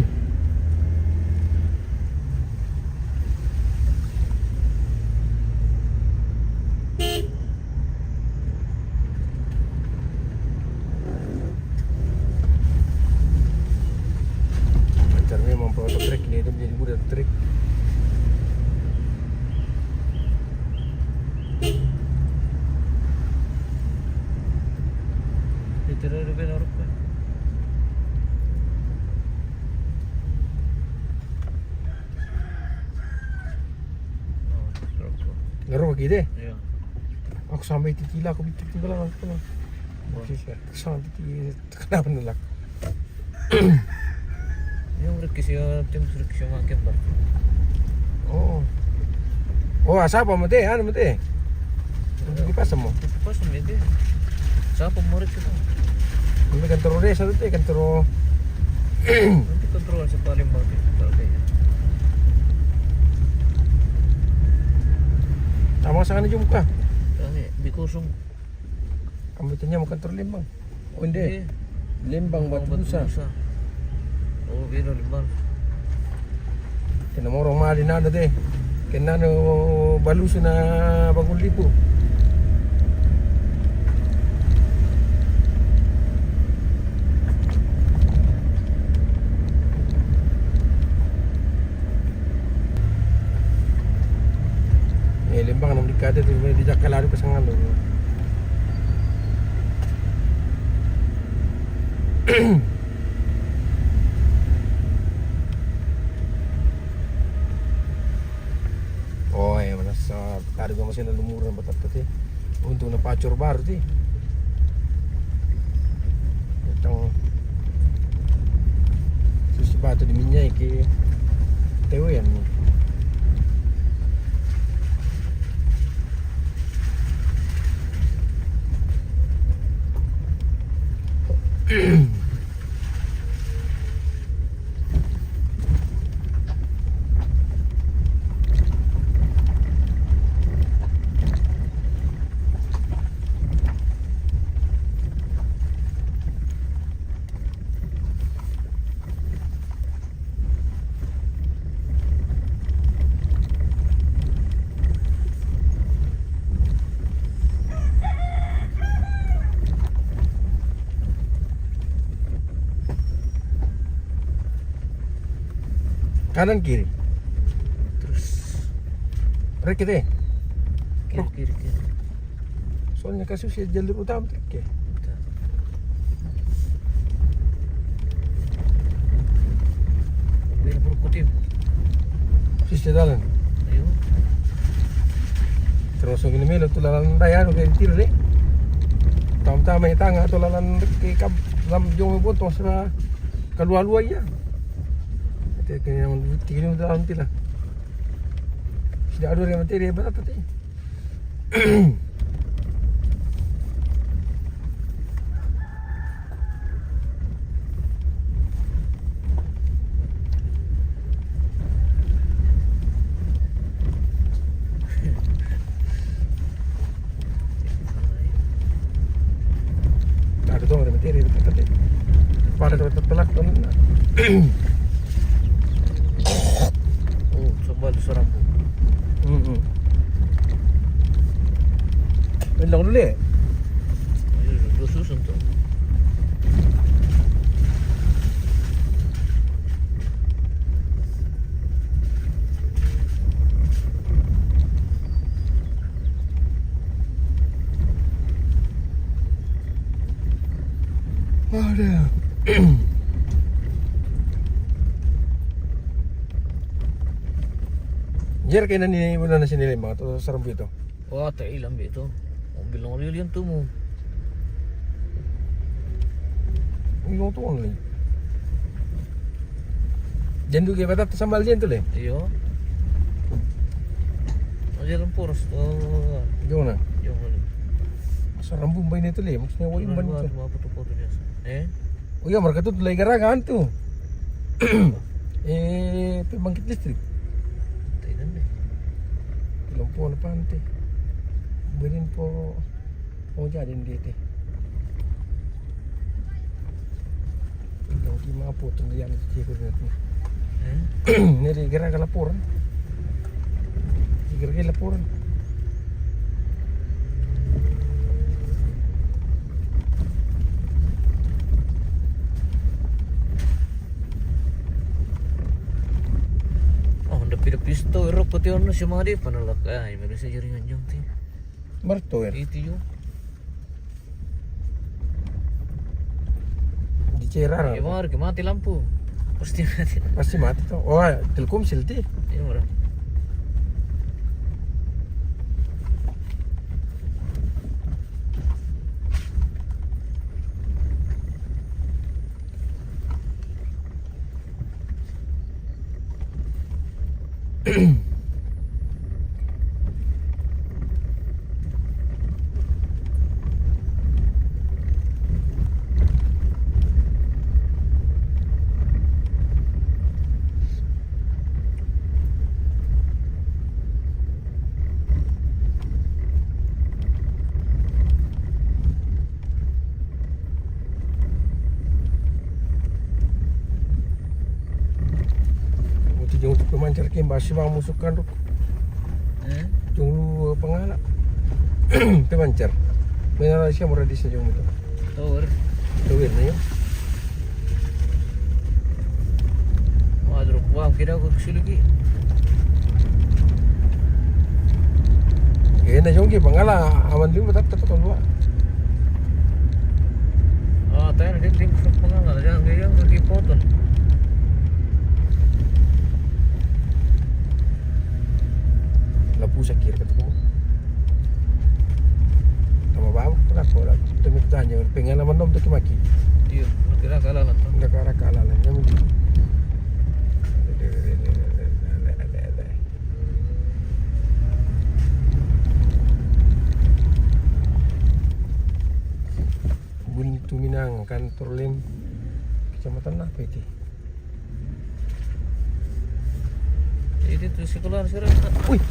memang pengawal trek ni, dia menjadi budak trek. Itu dah lebih norok kan. Oh, norok. Norok lagi deh. Iya. Aku sampai titila, aku bikin tinggal aku pernah. Wah. Oke, siap. Kesana titila, kenapa nolak? Yung rikis yung, yung rikis yung mga kembar. Oo. Oh, asa pa mo, te? Ano mo, te? Hindi pa sa mo? Hindi pa sa mo, te. Sa pa mo rikis mo. Hindi kantoro de, sa te, kantoro. Hindi kantoro sa paling bakit. Tama sa kanila yung ka. Kasi, because of Kami tanya mo kantor Limbang. O hindi. Hindi. Limbang, Limbang, Batusa. Batusa. Oo, pero Limbang. Kinamorong mali na ano de. Kinano baluso na bagong libo. Eh, Limbang, nang delikado tu, may dijak kalado ka sa ngalo. Oy, mana sa kado ka masih na lumuran batat ka ti. Untung na pacor baru ti. Utang susi batu di minyai ke tewean ni. Kanan kiri. Terus. Rek kita. Kiri, kiri, kiri. Soalnya kasus ya jalur utama tu ke. Bil berkutim. Sisi jalan. Ayo. Terus gini melo tu lalan daya tu kayak kiri ni. Tam-tam yang tangga tu lalan ke kam lam jong botong sa kalua-lua ya. Ate ke yang tinggi ni dalam ti la. Sida adu re materi ba tati. Ada tu orang mati dia kata. Pada tu telak tu. Oh, sebal seram. Hmm. Bilang dulu eh. Ayo, susun tu. Ada. Jer kena ni wala na sinili mga to sa rambuy to. Wah, ta ilang bito. Mobil nang liliyan to mo. Ino to ang lagi. Diyan do kaya bata sa mal diyan to le. Iyo. Aja lang puros to. Diyan na. Diyan na. Sa rambuy bay nito le. Maksudnya wala man to. Maputo-puto niya. Eh? Uy, marka tu tulay garagan tu. Eh, pembangkit listrik. Tayo na eh. Tulong po na pante. Bilin po. O, jadi dito. Tulong Ima potong yang ciko ni. Eh? Neri gara-gara laporan. Gara-gara laporan. Oh, da pida pisto, rokko ti ono si madi, panalak. Ah, ini bisa jaringan jong ti. Marto ya. Itu yo. Di cerah. Ya, mari mati lampu. Pasti mati. Pasti mati tuh. Oh, Telkomsel ti. Iya, murah. Uti jong tu pemancar kin basi bang musukan tu. Eh? Jong lu pangala. Pemancar. Menara siapa radisnya jong itu? Tower. Tower ni ya. Waduh, wah, kira aku ke sini lagi. Kena jong ki pangala aman dulu tetap tetap keluar. Ah, tayo na din din sa pangalan. Diyan, diyan, sa Gipoton. Lapu sakir kata ko. Tama ba? Wala ko, wala. Tumik tanya, pengalaman dong tu kimaki. Iyo, nakira kalala to. Nakira kalala. Yang Buntu Minang, kantor lem. Kecamatan apa itu? Itu tu sekolah sira. Wih.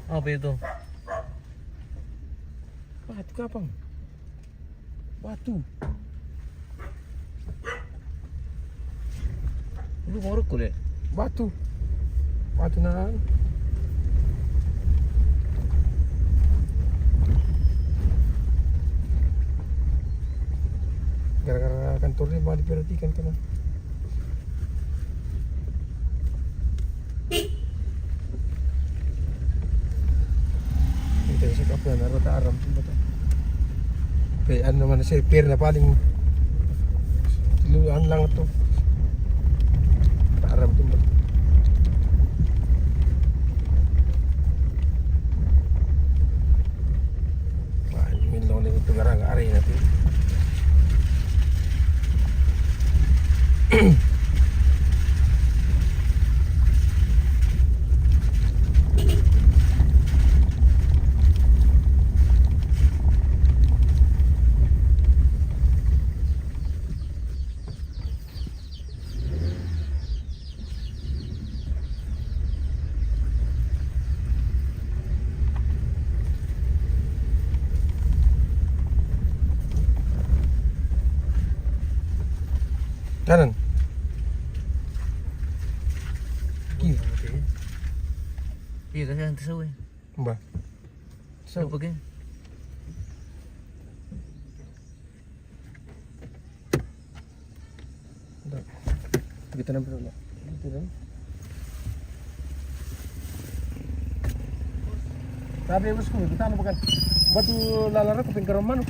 Apa itu? Batu kapang. Batu. Lu mau rukun ya? Batu. Batu nan. Gara-gara kantor ni mau diperhatikan kena. Ito sa kaplan, aro ta aram tumba ta. Pe, ano naman sa pier na paling tiluan lang to. Ta aram tumba. Wah, ini lo ni tu garang ari na tu. Kanan. Kiri. Iya, kasi ang tasaw eh. Ba? So, apa ke? Kita nampak dulu. Kita dulu. Tapi bosku, kita anu bukan batu lalara kuping karoman.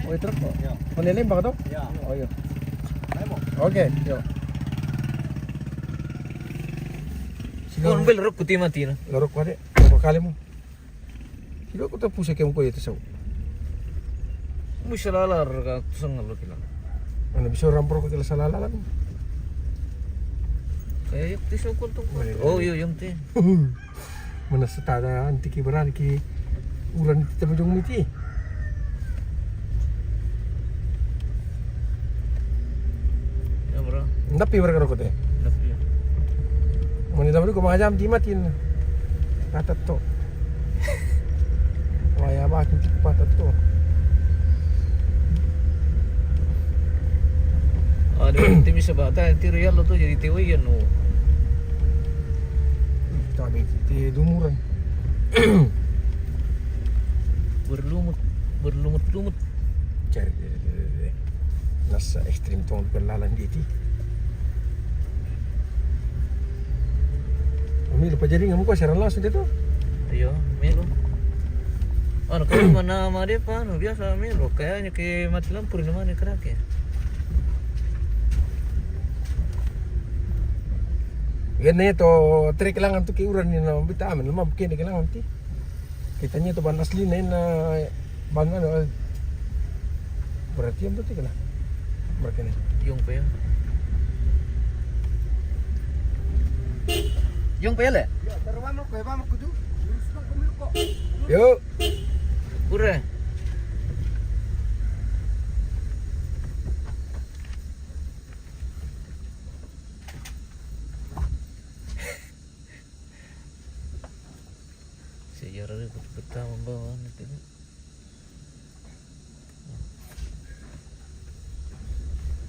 Oh, itu kok. Ya. Panelem baka to? Ya. Oh, iya. Oke, yo. Kon bel rok kuti mati na. Lorok kade. Berapa kali mo? Kilo ko ta pusa ke mo ko ito sa. Mo isa lalar ka tusang lo kila. Ano bisa orang pro ko kila sa lalalan. Kaya yung tiso ko to. Oh, iyo, yung ti. Mana sa tada anti ki barani ki uran kita mo yung miti. Ya, bro. Ndapi barani ko te. Ndapi. Mani dapat ko mga jam di matin. Patat to. Waya ba kin patat to. Ada tim bisa bata, ti real tu jadi tewe ya no. Tapi ti dumuran. Berlumut, berlumut-lumut. Cari, cari, cari, cari. Nasa ekstrim tong berlalan di ti. Milo pa jadi ngamu ko seran langsung itu. Iyo, milo. Anu, kalau mana made pa, anu, biasa milo. Kayaknya ke mati lampu di mana kerake. Gene to, tre kelangan tu ke uran ni na bita amen, lama bukan kelangan ti. Kitanya to ban asli na, na ban anu, berarti yang tu kena. Berarti ni. Yung pa ya. Yung pa ya le? Yo. Kure. Sejarah dia betul-betul membawa nanti.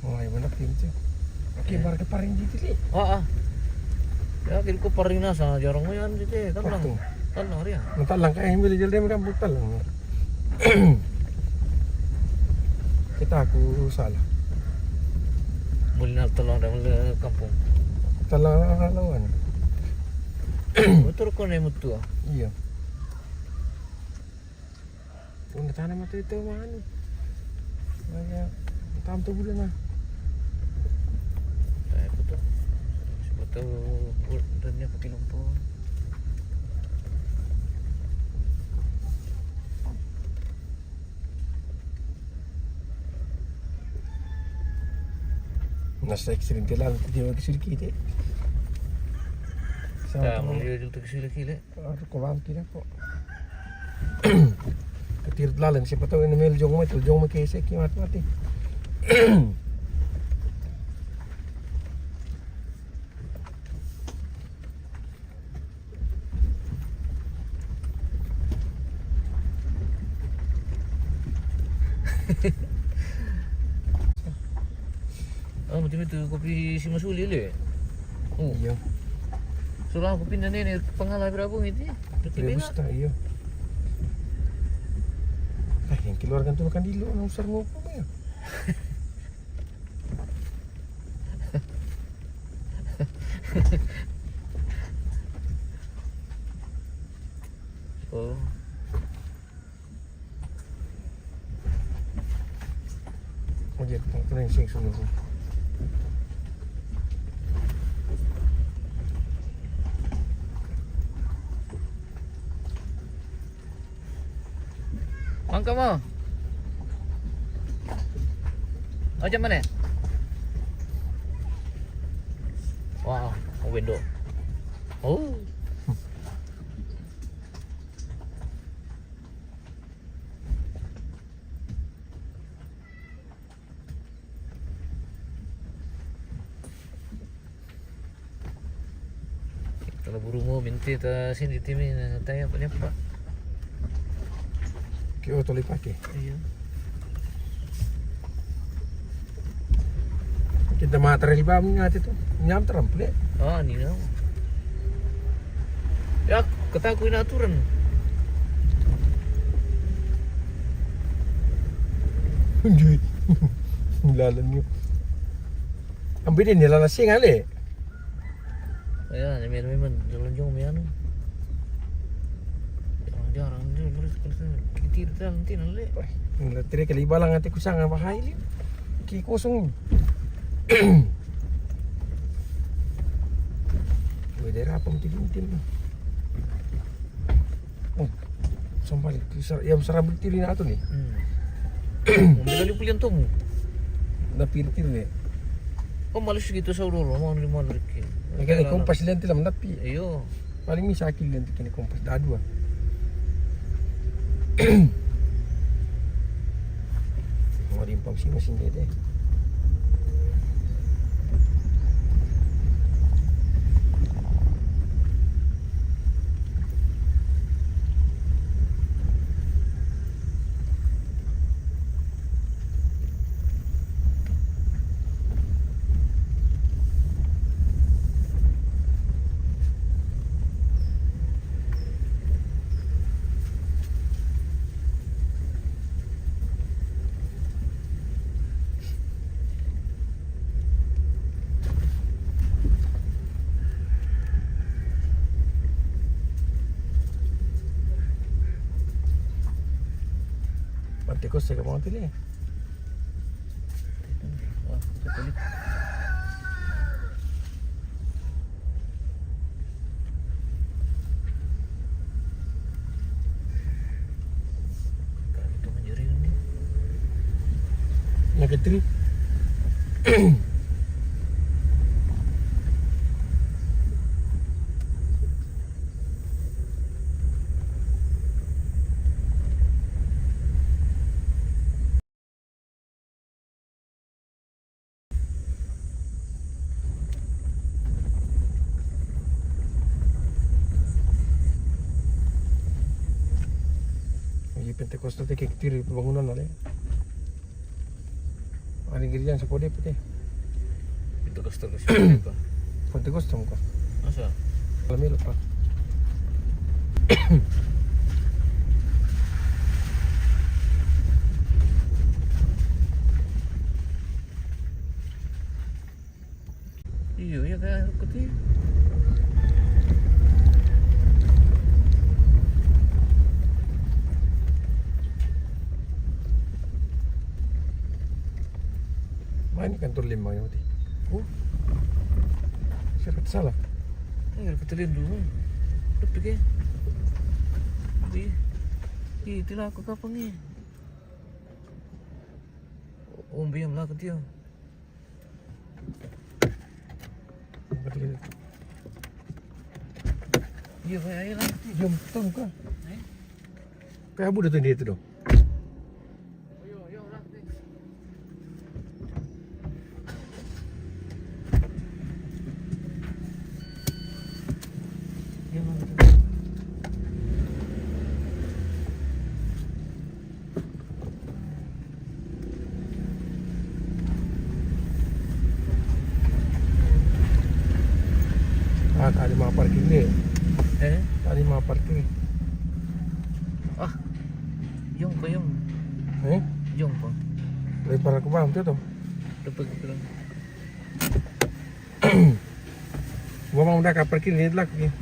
Oh, iya, benar, pintu. Oke, iya. Marka paring di tili. Ah, ah. Ya, kiri ko paring nasa, jarang mo yan di tili. Talang. Waktu. Talang, ria. Matalang ka, eh, mili jelde, mereka matalang. Kita aku salah. Muli na talang, ada muli kampung. Talang, lawan. Motor ko na mutu, ah. Iya. Una tana mata itu manu. Maya tantu bulan na. Tayo po to. Siya po to. Dan niya pakilumpon. Nasa ekstrim lang, hindi mo kisilkite. Sa mga yung tagsilkile. Aduh, ko bangkit ako. Katirut lalan, siapa tahu ini mel jong mati, jong mati, saya kimat mati. Ah, mati-mati kopi si Masuli le. Oh. Iya. Sulang kopi na nene pangala berapa ngiti? Kopi bela. Robusta, iya. Ah, yang keluarkan tu makan dulu, nang usar mo pa ya. Oh. Oye, pang kuning sing sunu. Mangka mo. Oja mana? Wah, window. Oh. Kalau buru mo minti ta sini timi na tayo pa niya pa. Kio to lipake. Iya. Kita mata rin ba mga ito. Nyam trample. Ah, ni na. Ya, kata ko inaturan. Hindi. Lalan niyo. Ang bidin nila na singali. Ayan, may may man, jalan jong may ano. Jarang-jarang, hindi, hindi, hindi, hindi, hindi, hindi, hindi. Wah, nila tiri kali balang ati kusang ang bahay li. Ki kosong. Pwede rapang tilintin. Oh, sampal, sar-, yang sarabut tiri na ato ni. Hmm. Ang dali pulian to mo. Napirtir ni. Oh, malis gitu sa ururo, mau lima lagi. Ang kaya kompas liyan tila manapi. Iyo. Paling misakil liyan tikini kompas dadua. Mau dimpang si mesin dede. Te costa che monti lì. Yang kecil. Di Pentecosta te che tiri bangunan ale. Ani girian sa pode pete. Pentecosta ko siapa? Pentecosta ko. Masa? Kami lupa. Iyo, iya kan, kuti. Main kantor lima ya, kuti. Oh. Siapa salah? Ini ada ketelin dulu. Betul ke? Di, di, di laku kapang ni. Umbi yang laku dia. Iya, kayak aja lah. Jom, tong ka. Eh? Kayak abu dah tu dia tu dong. Ah, tadi mau parkir ni. Eh? Tadi mau parkir. Ah, yung pa yung. Eh? Yung pa. Lepas aku bang tu tu. Lepas aku bang. Gua mau dah parkir ni lagi.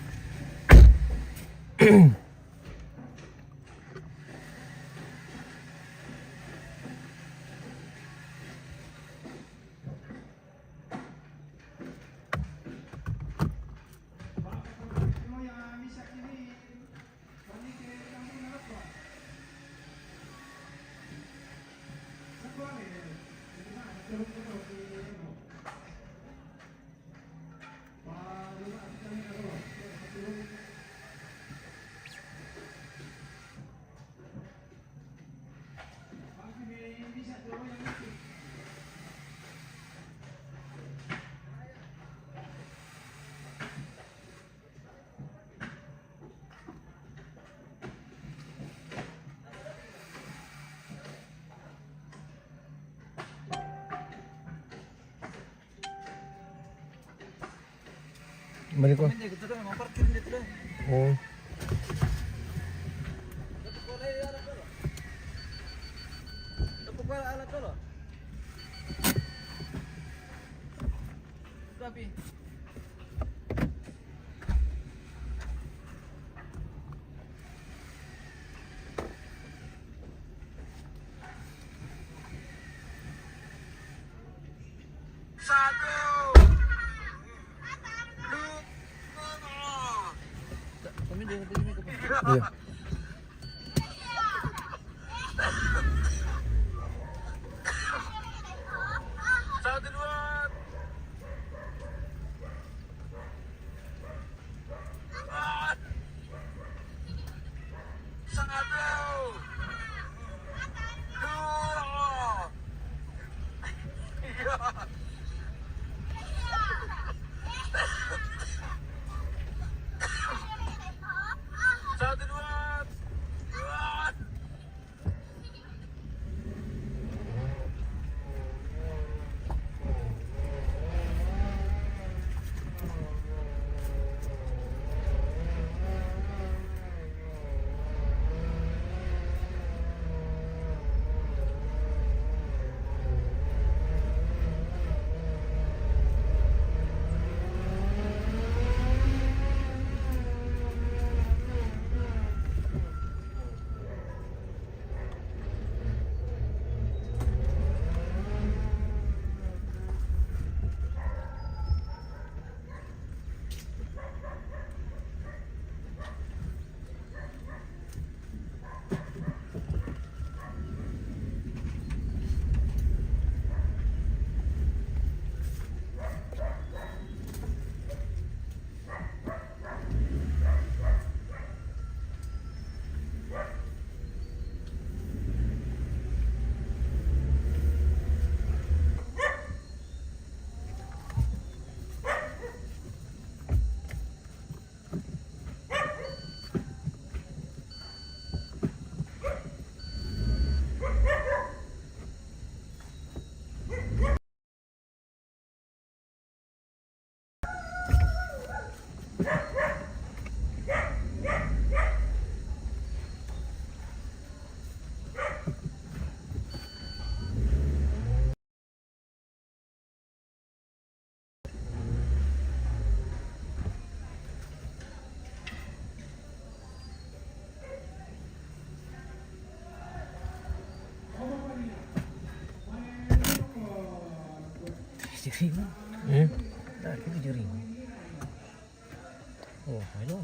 Mari ko. Oh. Satu. Dua. Iya. Satu, dua. Satu. Dua. Iya. Satu, dua. Jering. Hmm? Nah, itu jering. Oh, hello.